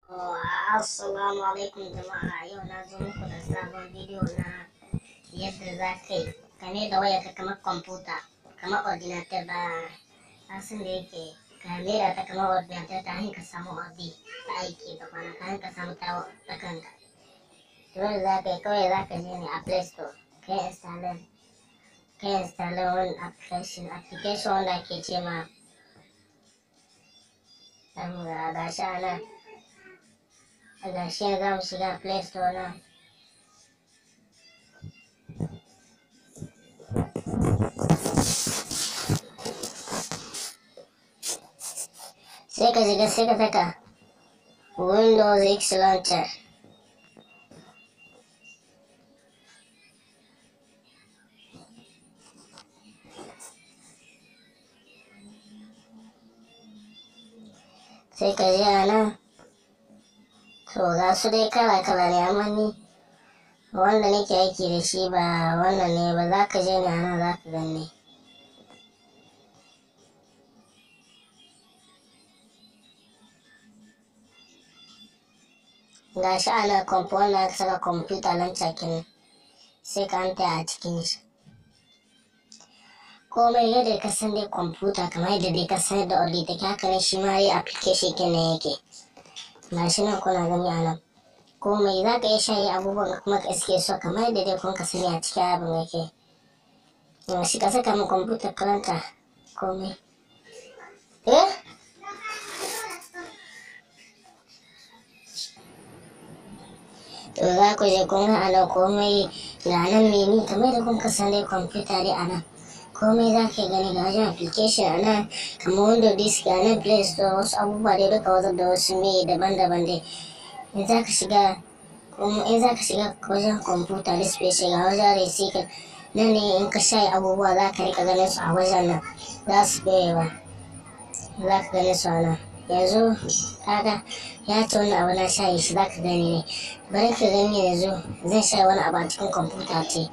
Assalamu alaikum jama'a, yau na zo muku da sabon bidiyo na yadda za ka yi ka da wayarka kamar kwamfuta, kamar ordinator. Ba san da yake ka maida ta kamar ordinator ta hanyar ka samu ordi ta aiki da kwana ka hanyar ka samu ta kanka. To yadda za ka yi, kawai za ka je ne a Play Store ka yi installing wani application wanda ake ce ma ga shi a nan. Ga shi za mu shiga Play Store nan. Sai ka shiga, sai ka saka Windows X Launcher. Sai ka je a nan. To ga su dai kala-kala ne, amma ni wanda nake aiki da shi ba wannan ne ba. Za ka je ne a nan, za ka gani. Ga shi a nan wanda aka saka kwamfuta launcher kenan, sai ka anta a cikin shi. Komai yadda ka san dai kwamfuta, kamar yadda dai ka san yadda ordi take, haka ne shi ma dai application kenan yake. Ga shi nan kuna gani a nan, komai za ka iya shaye abubuwan kuma ka iske su kamar yadda dai kun ka sani a cikin abin yake. Ga shi ka saka min kwamfutar karanta komai. Eh, to za ku je kun ga a nan komai ga nan menu kamar yadda kun ka san dai kwamfuta dai a nan. Komai za ka gani ga wajen application a nan, kamar Windows disk, ga nan Play Store, wasu abubuwa dai duka wajen da wasu mai daban-daban dai. In za ka shiga wajen kwamfuta display, shiga wajen recycle nan ne. In ka shaye abubuwa za ka rika ganin su a wajen nan, za su ba za ka gani su a nan. Yanzu kaga ya ce wani abu na shaye shi, za ka gani ne. Bari ka gani, yanzu zan shaye wani abu a cikin kwamfuta ce,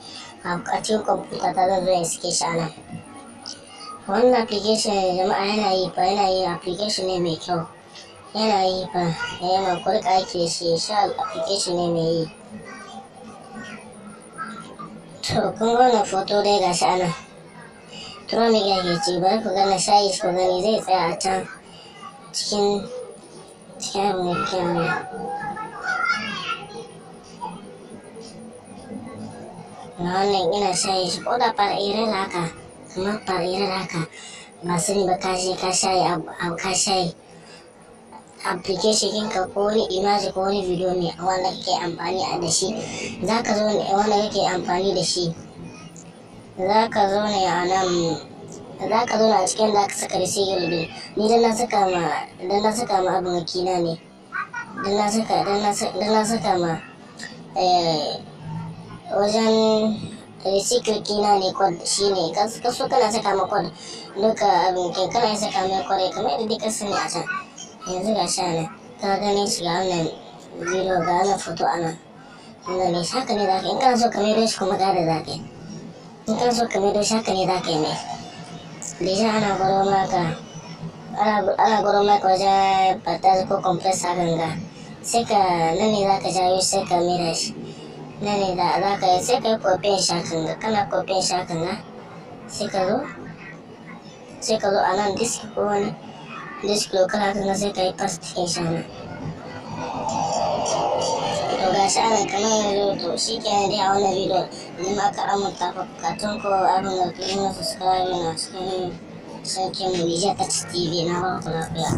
a cikin kwamfuta ta zan zo in sike shi a nan. Wannan application jama'a yana yi fa, yana yi, application ne mai kyau, yana yi fa. Ya yi ma ku rika aiki da shi sha, application ne mai yi. To kun ga wannan foto dai ga shi a nan, Tronic yake ce. Bari ku gana shayi shi, ku gani zai tsaya a can cikin abin da ke nan. Na wannan ina shaye shi ko da fara irin haka, kamar fara irin haka ba sani ba, ka je ka shaye abu, ka shaye application ɗinka ko wani image ko wani video ne wanda kake amfani da shi. Za ka zo ne wanda kake amfani da shi, za ka zo ne a nan, za ka zo a cikin da aka saka recycle bin. Ni dan na saka ma abin kina ne, dan na saka ma wajen recycle kina ne code shine. Ka so kana saka ma code duka abin ke, kana saka mai code kamar yadda duka sani a can. Yanzu ga sha nan, ka gane shi, ga wannan video, ga wannan photo a nan, kun gane shi. Haka ne za ka, in kana so ka maido shi kuma ga da za ka yi. In kana so ka maido shi, haka ne za ka yi mai. Deja ana gwado maka, ana gwado maka wajen partage ko compress hakan ga, sai ka nan ne za ka jawo, sai ka maida shi. Nan ne za ka yi, sai ka yi copy shi hakan ga. Kana copy shi hakan ga, sai ka zo a nan disk ko wani disk local hakan ga, sai ka yi paste cikin shi nan. To ga shi anan kamar yanzu. To shi kenan dai a wannan bidiyo ne ma aka amurta ku bukatun ko abin da ku yi na subscribe na cikin sarkin Niger Touch TV. Na ba ku lafiya.